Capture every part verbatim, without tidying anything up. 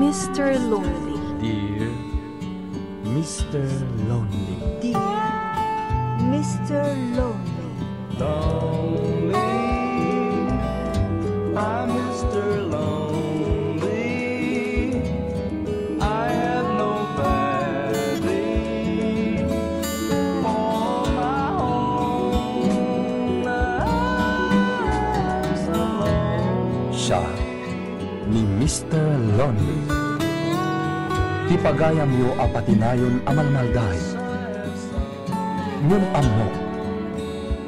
Mister Lonely. Dear Mister Lonely. Dear Mister Lonely. Lonely, I'm Mister Lonely. I have nobody for my own. I'm so lonely. Siya ni Mister Lonely. Ti pagayamyo a patinayon a malmalday. Ngem ammok,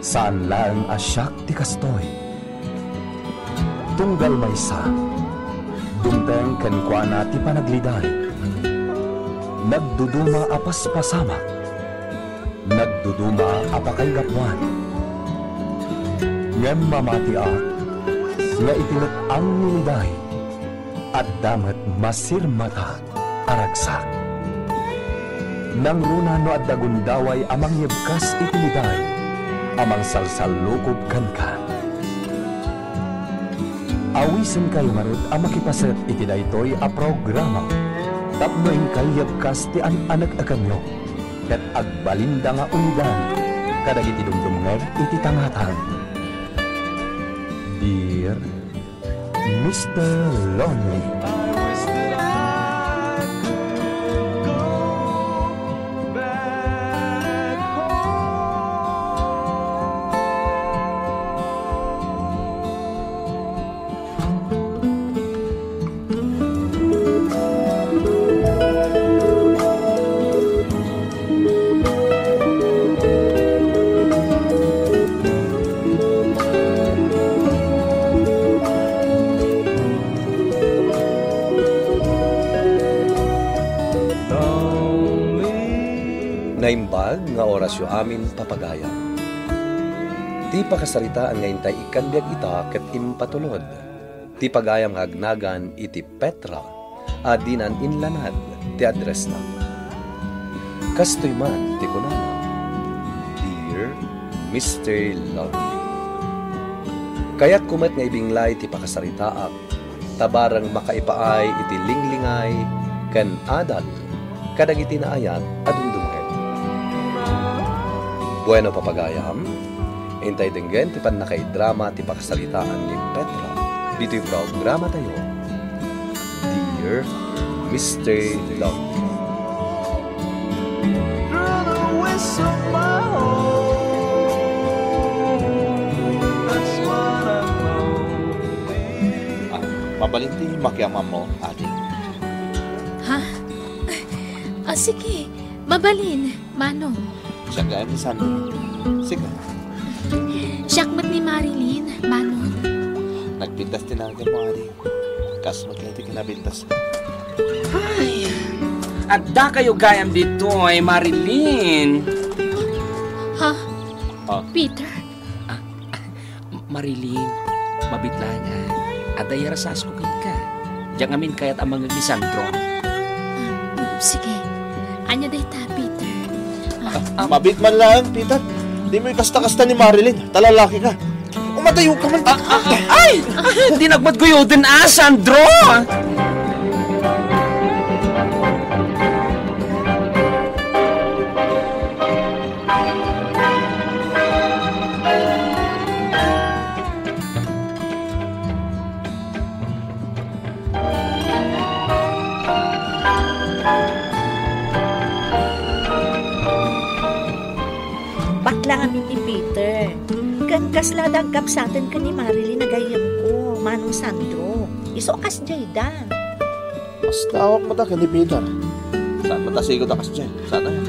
saan laeng a siak ti kastoy. Tunggal maysa, dumteng kenkuana ti panagliday. Nagduduma a paspasamak. Nagduduma a pakaigapuan. Ngem mamatiak nga iti met-ang ni Liday, adda met masirmata a ragsak. Nangruna no adda gundaway a mangyebkas iti Liday a mangsalsallukob kenka. Awisenkayo ngarud a makipaset iti daytoy a programa tapno inkay yebkas ti an-anek-ekenyo ket agbalinda nga umidan kadagiti dumdumngeg iti tangatang. Dear Mister Lonely. Naimbag nga orasyo amin, papagayam. Ti pakasaritaan nga intay ikkan biag ita ket impatulod ti pagayam nga agnagan iti Petra a dinan inlanad ti addressna. Kastoy man ti kunana, Dear Mister Lonely. Kayatko met nga ibinglay ti pakasaritaak ta bareng makaipaay iti linglingay ken adal kadagiti naayat a dumdumngeg. Bueno, papagayam, intay denggen ti pannakaidrama ti pakasaritaan ni Petra ditoy programatayo, Dear Mister Lonely. Through the whistle of my horn, that's what I know. Ah, mabalin ti makiamammo, ate? Ha? Ah, sige. Mabalin, Manong. Siak gayam ni Sandro. Sika? Siak met ni Marilyn, Manong. Nagpintas ti nanay mo, ate. Kas met ti kinapintas. Ay, adda kayo gayam ditoy, Marilyn. Ha? Ah. Peter? Ah, Marilyn, mabitla nga, adda iyarasasko kenka. Diak ngamin kayat a mangngeg ni Sandro. Ah, sige. Ania dayta, Peter? Ah, ah, mabit man laeng, Peter. Dimo ikasta-kasta ni Marilyn. Ta lalaki ka. Umatayo ka man. Ah, ah, ay! Di nagmadguyoden, ah, Sandro! Bakla ngamin ni Peter. Ken kasla adda agkabsaten ken ni Marilyn a gayyemko, Manong Sandro. Isu a kasdiay da. Masdaawak met a ken ni Peter. Saan met a sigud a kasdiay? Saan aya?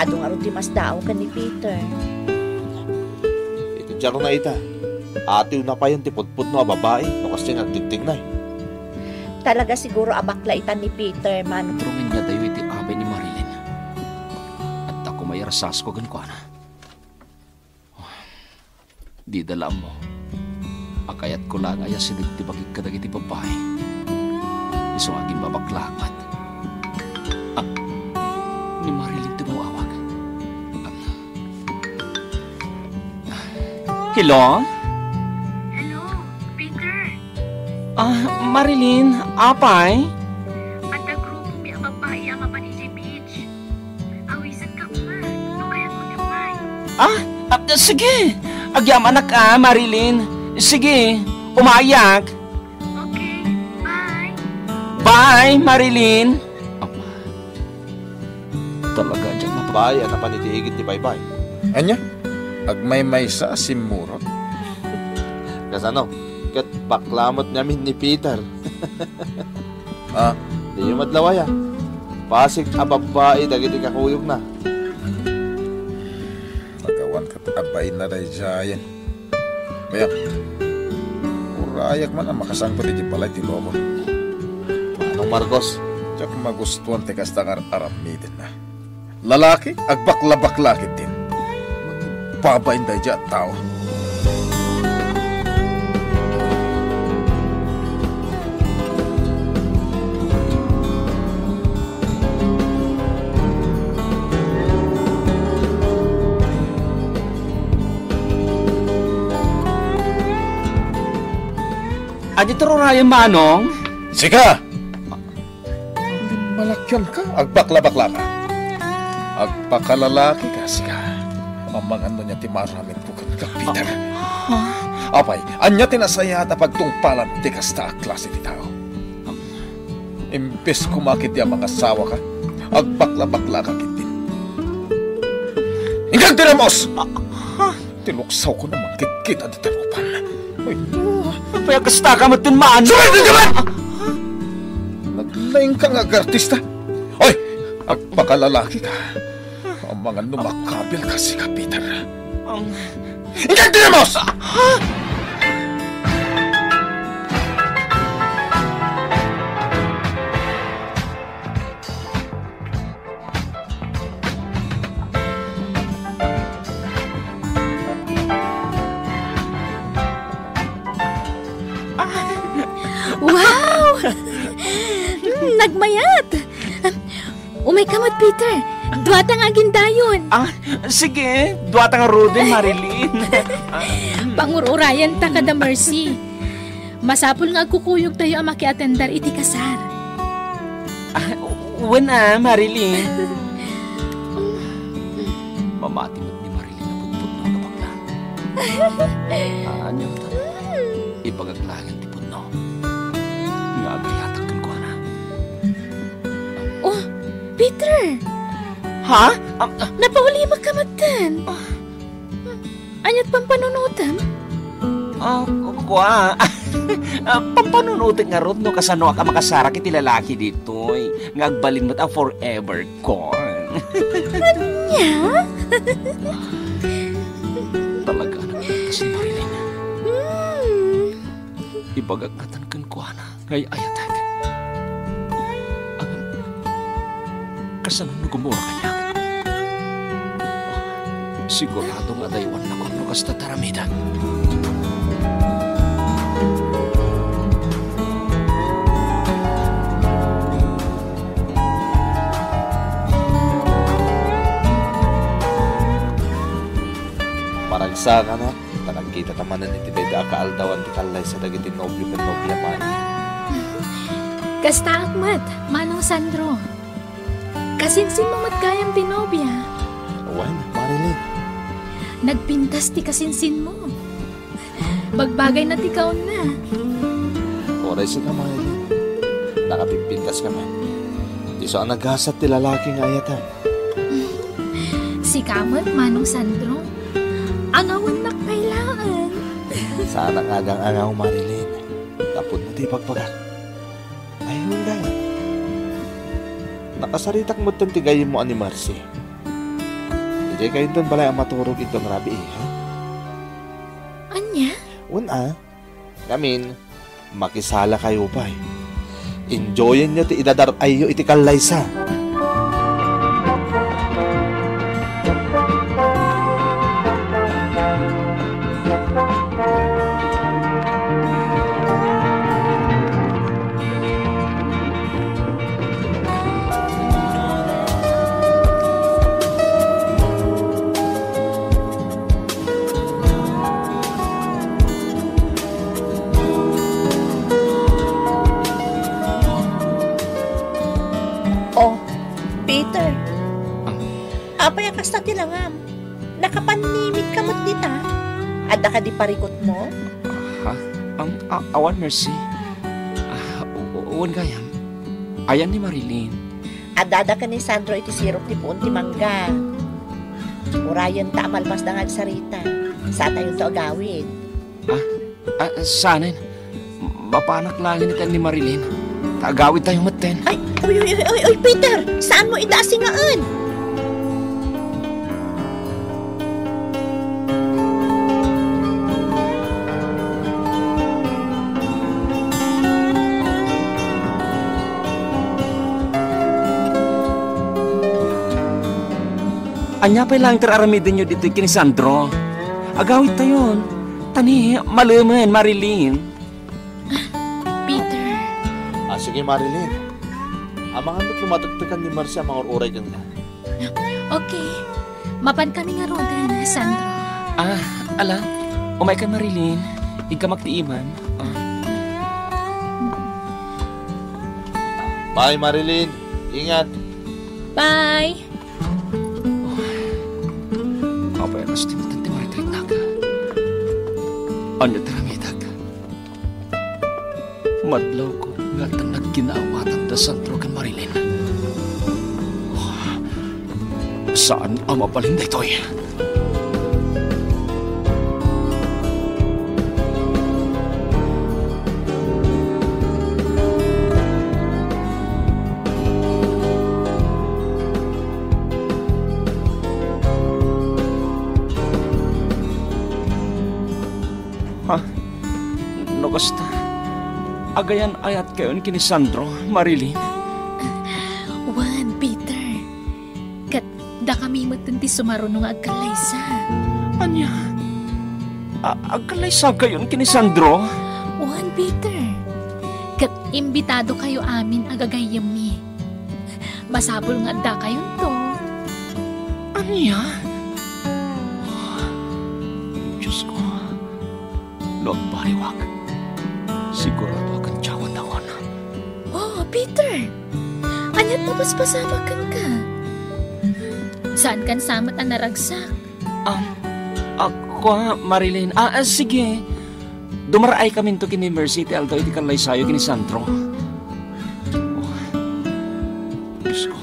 Adu ngarud ti masdaaw ken ni Peter. Iti diaro na ita, atiwna payen ti pudpudno a babai no kasdiay nga agtigtignay. Talaga siguro a bakla ita ni Peter, Manong. Pero ania dayo iti abay ni Marilyn? Adda koma iyarasasko kenkuana. Dida la ammo a kayatko laeng a iyasideg ti bagik kadagiti babbai. Isu nga agimbabaklaak met. Ah, ni Marilyn ti maawag. Ah. Hello? Hello, Peter. Ah, Marilyn, apay? Ah, ah, sige. Agyamanak a, Marilyn. Sige, umayak. Okay, bye. Bye, Marilyn. Ama, talaga diak mapa- Baay a napan iti igid ti baybay. Ania? Agmaymaysa a simmurot? Kasano? Ket bakla met ni amin ni Peter. Ah? Diyo madlaw aya. Pasig a babbai dagiti kakuyogna. Agawan ket abayna daydiayen. Kaya, urayak man a makasangpet iti balay ti lubong. Manong Marcos, diak magustuan ti kasta nga ar-aramidenna. Lalaki, agbaklabakla ketdin. Mangibabain daydiay a tao. Adi ti rurayen, Manong? Sika! Malakyan ka, agbaklabakla ka. Agpakalalaki ka, sika. Amangan no ania ti maaramid ko ken ka, Peter. Ah, ah. Apay, ania ti nasayaat a pagtungpalan ti kasta a klase ti tao? Imbes koma ketdi a mangasawa ka, agbaklabakla ka ketdin. Inka agdiramos! Ah, ah. Ti luksawko no mangkitkita dita rupan. Ay, apay a kasta ka met, Manong? Sumigod ka man! Naglaing ka nga agartista. Oy, agpakalalaki ka. Amangan no makabil ka, sika, Peter. Ang Inka agdiramos! Wow! Mm, nagmayat! Umayka met, Peter. Duata nga agindayon. Ah, sige. Duata nga ruden, Marilyn. Pangur-urayanta kada Mercy. Masapul nga agkukuyogtayo a makiatendar iti kasar. Ah, wen a, Marilyn. Mamati met ni Marilyn a putputno nga bakla. Ah, ania ta? Ibagak laeng ti pudno nga agriatak kenkuana. Oh, Peter! Ha? Am, ah, Napaulibak ka metten. Ah. Ania't pampanunotem? Ah, kua. Ah, pampanunotek ngarud no kasanoak a makasarak iti lalaki ditoy nga agbalin met a forever ko. Ania? Talaga a nagpintas ni Marilyn. Hmm. Ibagak ngatan kenkuana nga ay-ayatek. Ngem kasano no gumura kaniak? Sigurado nga adaywannakon no kasta ti aramidek. Maragsakanak, ta nagkitata manen iti dayta a kaaldawan ti kallaysa dagiti nobio ken nobia, Mari. Kastaak met, Manong Sandro. Kasinsinmo met gayam ti nobia. Wen, Marilyn. Nagpintas ti kasinsinmo. Bagbagayna ti kaunna. Uray sika, Marilyn. Nakapimpintas ka met. Isu a nagasat ti lalaki nga ayatem. Sika met, Manong Sandro. Angawennak pay laeng. Saanak nga agang-angaw, Marilyn. Tapudno ti ibagbagak. Ay, wen gayam. Nakasaritak metten ti gayyemmo a ni Mercy. Idiay kayonton balay a maturog inton rabii, ha? Ania? Wen a. Ngamin, makisalakayo pay. Enjoyenyo ti idadar-ayyo iti kallaysa. Oh, Peter. Ah. Apay a kasta ti langam? Nakapannimit ka met dita? Adda kadi parikutmo? Ha? Am, a-, awan, Mercy. Ah, u-, u-, wen gayam. Ayan ni Marilyn. Addada ken ni Sandro iti sirok ti puon ti mangga. Urayenta a malpasda nga agsarita. Saatayonto agawid. Ah, ah, saanen. Mapanak laeng iti ni Marilyn. Ta agawidtayo metten. Ay, uy, uy, uy, uy, uy, Peter! Saanmo ida a singaen? Ania pay laeng ti ar-aramidenyo ditoy ken ni Sandro? Agawidtayon. Ta ni, malemen, Marilyn. Peter. Ah, sige, Marilyn. Amangan met no matektekan ni Mercy a mangur-uray kenka. Okay. Mapankami ngaruden, Sandro. Ah, ala. Umayka, Marilyn. Igkamak ti iman. Ah. Bye, Marilyn. Ingat. Bye. Apay a kasta met ti maritriknak? Ania ti aramidek? Madlawko nga addan nagkinaawatanna Sandro ken Marilyn. Saan a mabalin daytoy. Ha? No kasta, agayan-ayatkayon ken ni Sandro, Marilyn? Wen, Peter. Ket dakami metten ti sumaruno nga agkallaysa. Ania? A-, agkallaysakayon ken ni Sandro? Wen, Peter. Ket imbitadokayo amin a gagayyemmi. Masapul nga addakayonto. Ania? Diosko, no agbaliwak, siguradoak a diak awan. Oh, Peter! Ania't napaspasamak kenka? Saankan sa met a naragsak? Ah, ah, kua, Marilyn. Ah, ah, sige. Dumaraaykaminto ken ni Mercy iti aldaw iti kallaysayo ken ni Sandro. Oh, Diosko,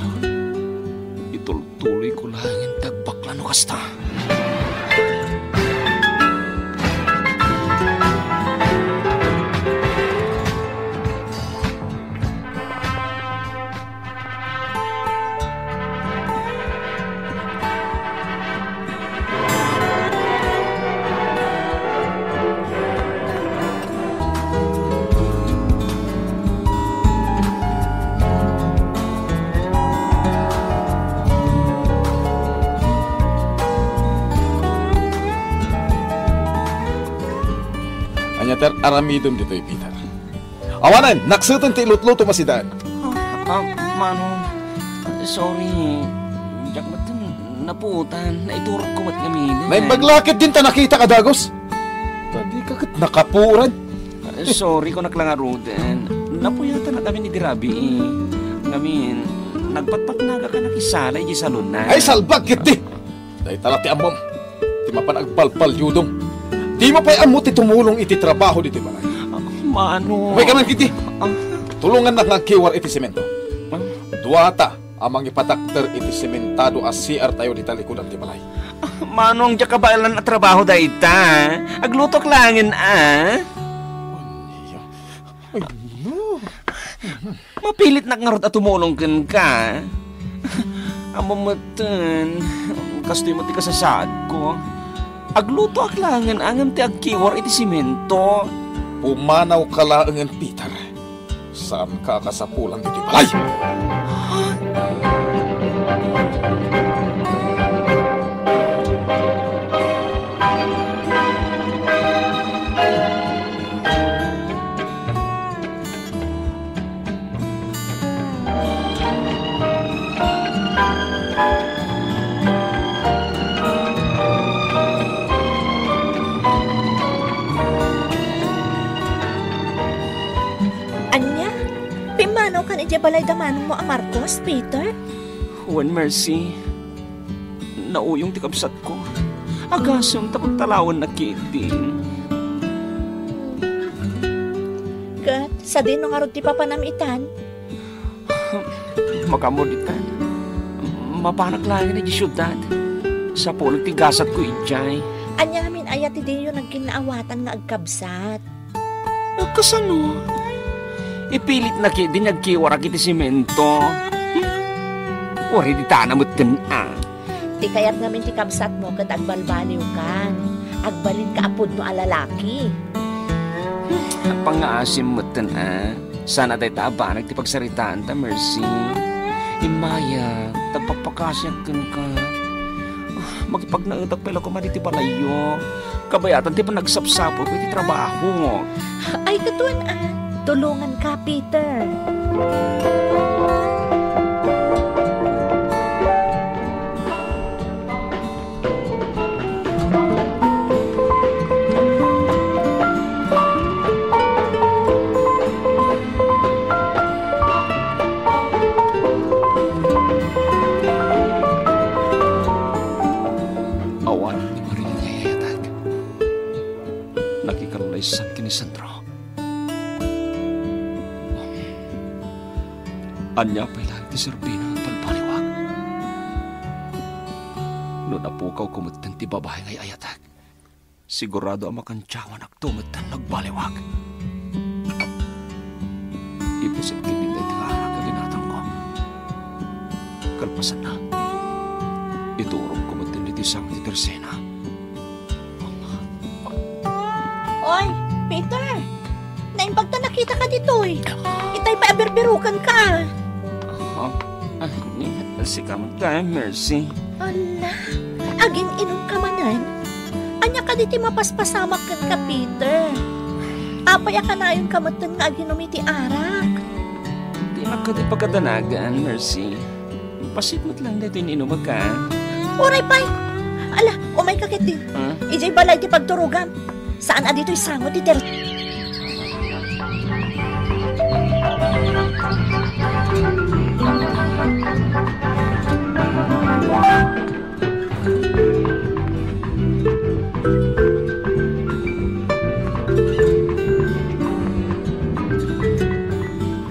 itultuloyko laengen ti agbakla no kasta. Ania ti ar-aramidem ditoy, Peter? Awanen, nakseten ti ilutlutom a sidaen. Ah, ah, Manong, sorry. Diak met napuotan. Naiturogko met ngamin. Naimbag la ketdin ta nakitak a dagus. Ta dika ket nakapuoran. Sorry, kunak la ngaruden. Napuyatanak amin idi rabii. Ngamin, nagpatpatnagak a nakisala idiay salonna. Ay, salbag ketdi! Dayta la ti ammom, ti mapan agbalbaliudom. Dimo pay ammo ti tumulong iti trabaho ditoy balay. Ah, Manong. Umayka man ketdi. Ah. Tulongannak nga agkiwar iti semento. Ah. Duata a mangipatakder iti sementado a C R tayo dita likudan ti balay. Ah, Manong, diak kabaelan a trabaho dayta. Aglutok laengen, a. Ay, no. Mapilitnak ngarud a tumulong kenka. Ammom metten, kastoy met ti kasasaadko. Aglutoak laengen a ngem ti agkiwar iti semento. Pumanawka laengen, Peter. Saanka a kasapulan ditoy balay. Ania? Pimmanawkan idiay balay da manongmo a Marcos, Peter? Wen, Mercy. Nauyong ti kabsatko. Agasem ta pagtalawennak ketdin. Ket sadino ngarud ti papanam itan? Makaammo ditan. Mapanak laeng idiay siudad. Sapulen ti gasatko idiay. Aniamin aya ti diyo nagkinnaawatan nga agkabsat? Kasano? Ipilitnak ketdin nga agkiwarak iti semento. Uray ditan a metten a. Ti kayat ngamin ti kabsatmo ket agbalbaliwkan. Agbalinka a pudno a lalaki. Pangngaasim metten a. Saan a dayta a banag ti pagsaritaanta, Mercy. Immaya, ta agpakpakasiak kenka. Ah, makipagnaetak pay la koma ditoy balayyo. Kabayatan ti panagsapsapulko iti trabaho. Ay, kaduan a. Tulonganka, Peter. Awan ni Maria nga ay-ayatek. Nakikallaysan ken ni Sandro. Ania pay laeng ti serbina nga agbalbaliwak? No napukawko metten ti babai nga ay-ayatek, sigurado a makantiawanakto metten nga agbalbaliwak. Ibuset ketdin dayta nga arak a ginatangko. Kalpasanna, iturogko metten iti sang ti Tersena. Oy, Peter! Naimbag ta nakitaka ditoy. Itay pay a birbirukenka. Ah, ah, sika met, Mercy. Ala, agin-inumka manen? Ania kadi ti mapaspasamak kenka, Peter? Apay a kanayonka metten nga aginum iti arak? Dinak kadi pagadanagan, Mercy. Bassit met laeng daytoy nga inumek, a. Uray pay! Ala, umayka ketdi. Ah? Idiay balay ti pagturogam. Saan a ditoy sango ti ter-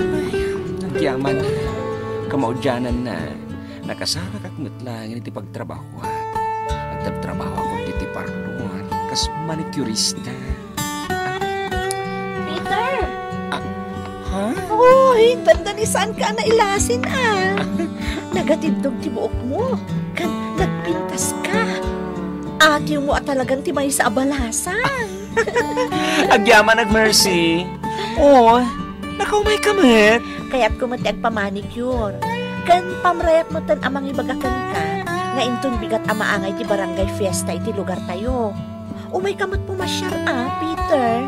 Ay, agyaman. Kamaudiananna, nakasarakak met laeng iti pagtrabahoak. Agtrabtrabahoak iti parlor, kas manicurista. Peter! Ah, ha? Uy, dandani saanka a nailasin, a. Nagatiddog ti buokmo, ken nagpintaska. Atiwmo a talagan ti maysa a balasan. Agyamanak, Mercy. O, nakaumayka met. Kayatko met ti agpamanicure. Ken pamrayak metten a mangibaga kenka nga inton bigat a maangay ti barangay fiesta iti lugartayo. Umayka met pumasiar a, Peter.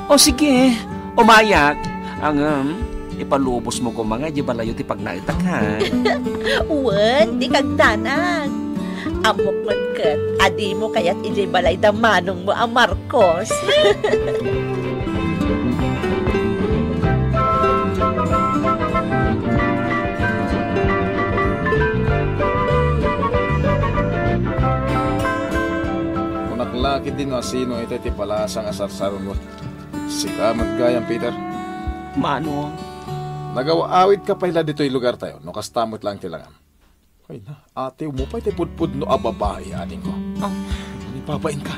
O sige, umayak. Ngem, ipalubosmo koma nga idiay balayyo ti pagnaetak, ha? Wen, dika agdanag. Ammok met ket a dimo kayat idiay balay da manongmo a Marcos. Kunak la ketdi no asino itay ti balasa nga sarsaronmo. Sika met gayam, Peter. Mano? Nagaw-awidka pay la ditoy lugartayo no kasta met laeng ti langam. Ay na, atiwmo pay ti pudpudno a babai, adingko. Ah. Naipabainka.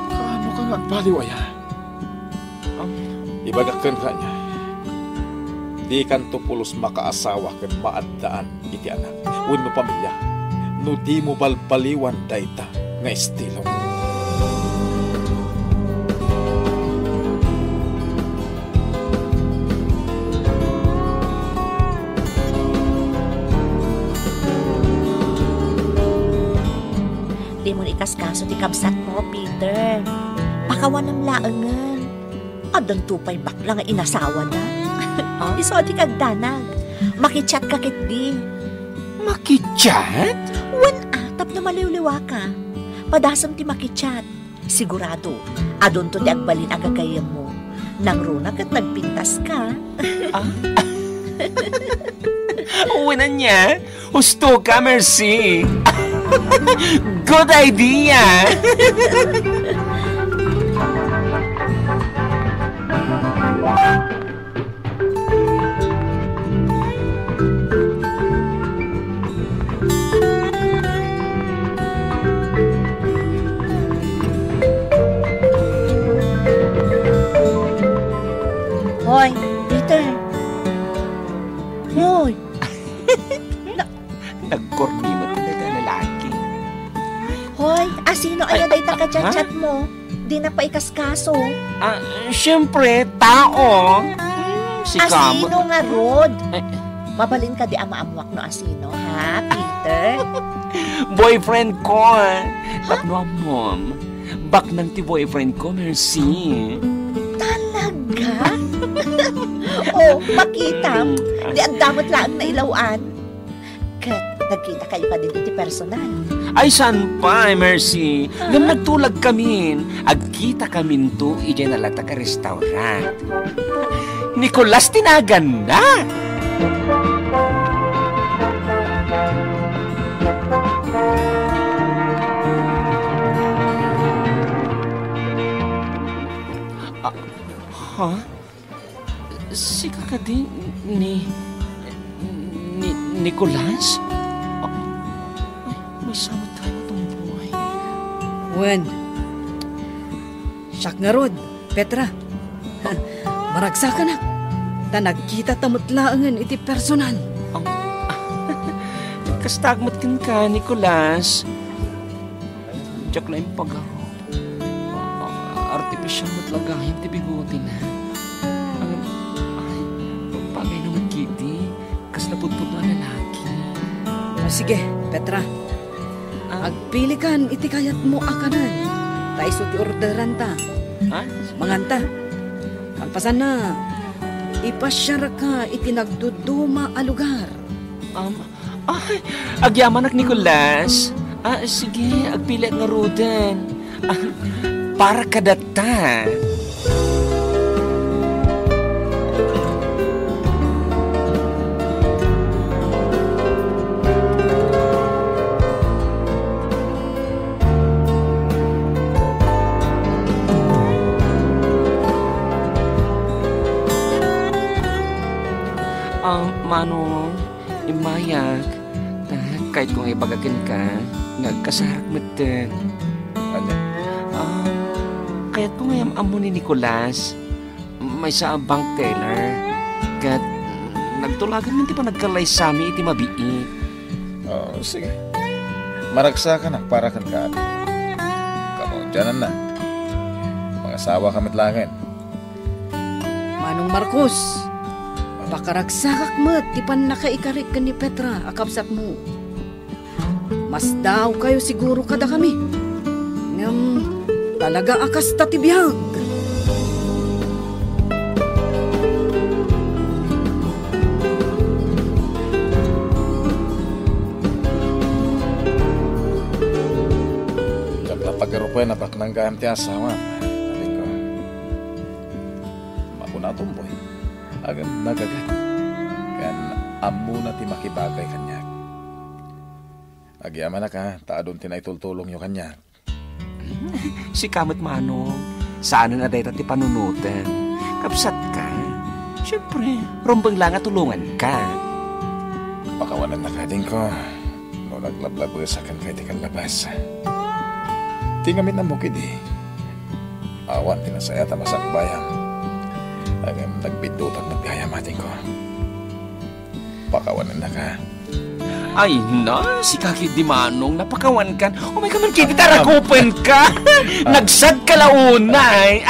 Kaano ka nga agbaliw aya? Ah. Ibagak kenka ania, dikanto pulos makaasawa ken maaddaan iti anak wenno pamilia no dimo balbaliwan dayta nga estilo. Dimon ikaskaso ti kabsatmo, Peter. Pakawanem laengen. Addanto pay bakla nga inasawana. Ah? Isu a dika agdanag. Makichat ka ketdi. Makichat? Wen a, tapno maliwliwaka. Padasem ti makichat. Sigurado, adunto ti agbalin a gagayyemmo. Nangruna ket nagpintaska. Ah? Wen ania? Husto ka, Mercy. Good idea! Hoy, Peter. Hoy. Na- Nagkorni met dayta a lalaki. Hoy, asino aya dayta a kachat-chat mo? Di na paikaskaso. Ah, siyempre, tao. Hmm, si Asino ngarud? Ay. Mabalin kadi a maammuak no asino, ha, Peter? Boyfriend ko. Tapno ammom, baknang ti boyfriend ko, Mercy. Talaga? Oh, makitam. Di adda met laeng nailaw-an. Ket nagkita kayo kadin iti personal? Ay, saan pay, Mercy. Ngem nagtulag kamin. Agkita kaminto idiay nalatak a restaurant. Nicolas ti naganna. Ah, ha? Sika kadi ni, ni Nicolas? Ah, ay, maysa met tayo, Tomboy. Wen, siak ngarud, Petra. Maragsakanak, ta nagkitata met laengen iti personal. Ang, kastak met kenka, Nicolas. Diak la impagaw. Artificial met la gayam ti bigotina. Ang, ay, bagay naman kiti. Kasla pudpudno a lalaki. O, sige, Petra. Ah. Agpilikan iti kayatmo a kanen. Ta isu ti orderanta. Ha? Manganta. Kalpasanna, ipasiarka iti nagduduma a lugar. Um, Ay, agyamanak, Nicolas. Ah, sige, agpiliak ngaruden. Ah, para kadatta. Ah, Manong, Immayak, ta kayatko nga ibaga kenka nga agkasarak metten. Ania? Ah, kayatko nga am-ammo ni Nicolas, maysa a bank teller, ket nagtulagan man ti panagkallaysami iti mabiit. Oh, sige. Maragsakanak para kenka, abi. Kamaudiananna, mangasawaka met laengen. Manong Marcos, pakaragsakak met ti pannakaikarik ken ni Petra a kabsatmo. Masdaawkayo siguro kadakami. Ngem talaga a kasta ti biag. Diak la pagarupen a baknang gayam ti asawam, abingko. Makuna a tumboy, ngem nagagat, ken ammona ti makibagay kaniak. Agyamanak a ta adun ti naitultulongyo kaniak. Sika met, Manong, saanen a dayta ti panunotem. Kabsatka. Siempre, rumbeng la nga tulonganka. Pakawanennaka, adingko, no naglablabesak kenka iti kallabas. Ti ngamin ammok idi, awan ti nasayaat a masakbayam. Ngem nagbiddutak met gayam, adingko. Pakawanennaka. Ay, na, sika ketdi, Manong, napakawankan. Umayka man ketdi ta rakupenka. Nagsadka la unay.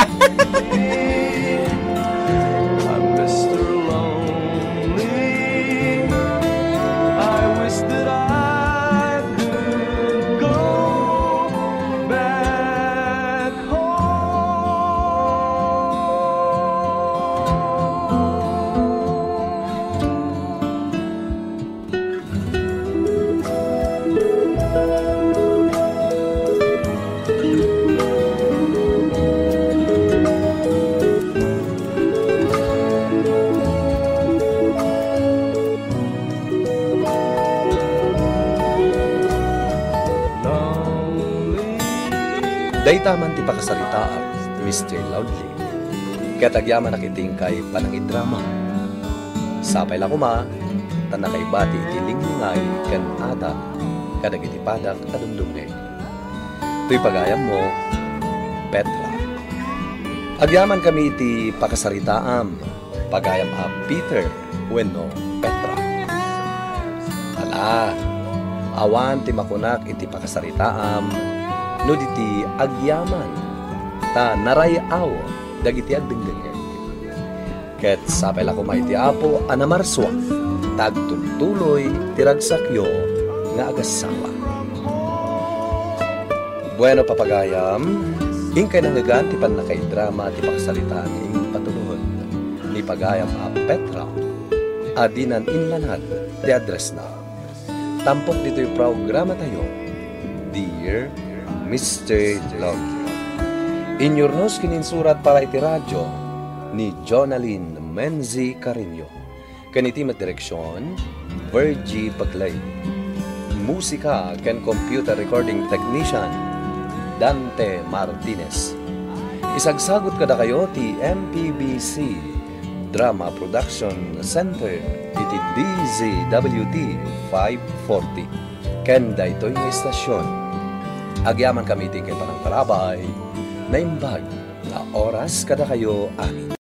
Dayta man ti pakasaritaak, Mister Loudly. Ket agyamanak iti inkay panangidrama. Sapay la koma, ta nakaibati iti linglingay ken adal kadagiti padak a dumdumngeg. Toy pagayammo, Petra. Agyamankami iti pakasaritaam, pagayam a Peter wenno Petra. Ala, awan ti makunak iti pakasaritaam no di ti agyaman, ta naray-aw dagiti agdengdengngeg. Ket sapay la koma iti Apo a namarsuak, ta agtultuloy ti ragsakyo nga agassawa. Bueno, papagayam, inkay nangngegan ti pannakaidrama ti pakasaritaan nga impatulod ni pagayam a Petra a dinan inlanad ti addressna. Tampok ditoy programatayo, Dear Mister Long. Inyurnos ken insurat para iti radyo ni Jonalyn Menzi Carreño. Ken iti met direksion, Virgie Paglain. Musika ken computer recording technician, Dante Martinez. Isagsagut kadakayo ti M P B C Drama Production Center iti D Z W T five forty. Ken daytoy nga istasion, agyamankami iti inkay panangtarabay, naimbag nga oras kadakayo amin.